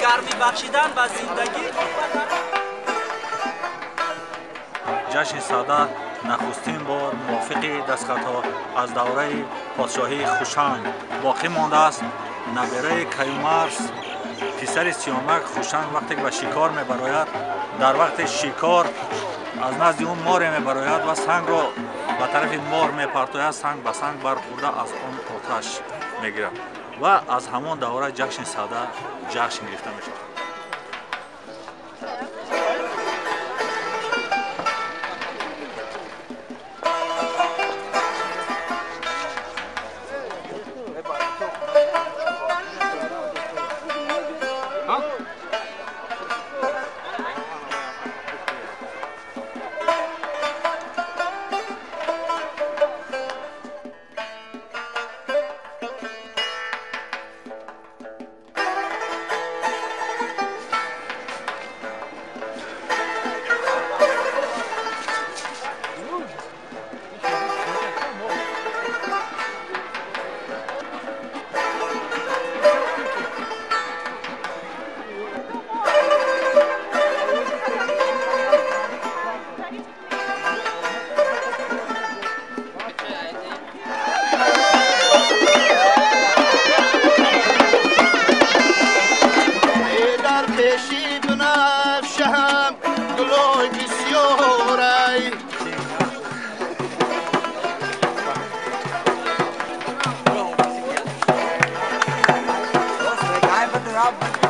Гармӣ бахшидан ба зиндагӣ. Ҷашни Сада нахустин бор мувофиқи дастхатҳо аз давраи подшоҳии Хушанг боқӣ мондааст. Набераи Каюмарс, писари Сиёмак Хушанг, вақте ки ба шикор мебарояд, дар вақти шикор аз назди ӯ море мебарояд ва сангро ба тарафи мор мепартояд. Санг ба санг бархӯрда аз он оташ мегирад ва аз ҳамон давра ҷашни Сада ҷашн гирифта мешавад. Rob.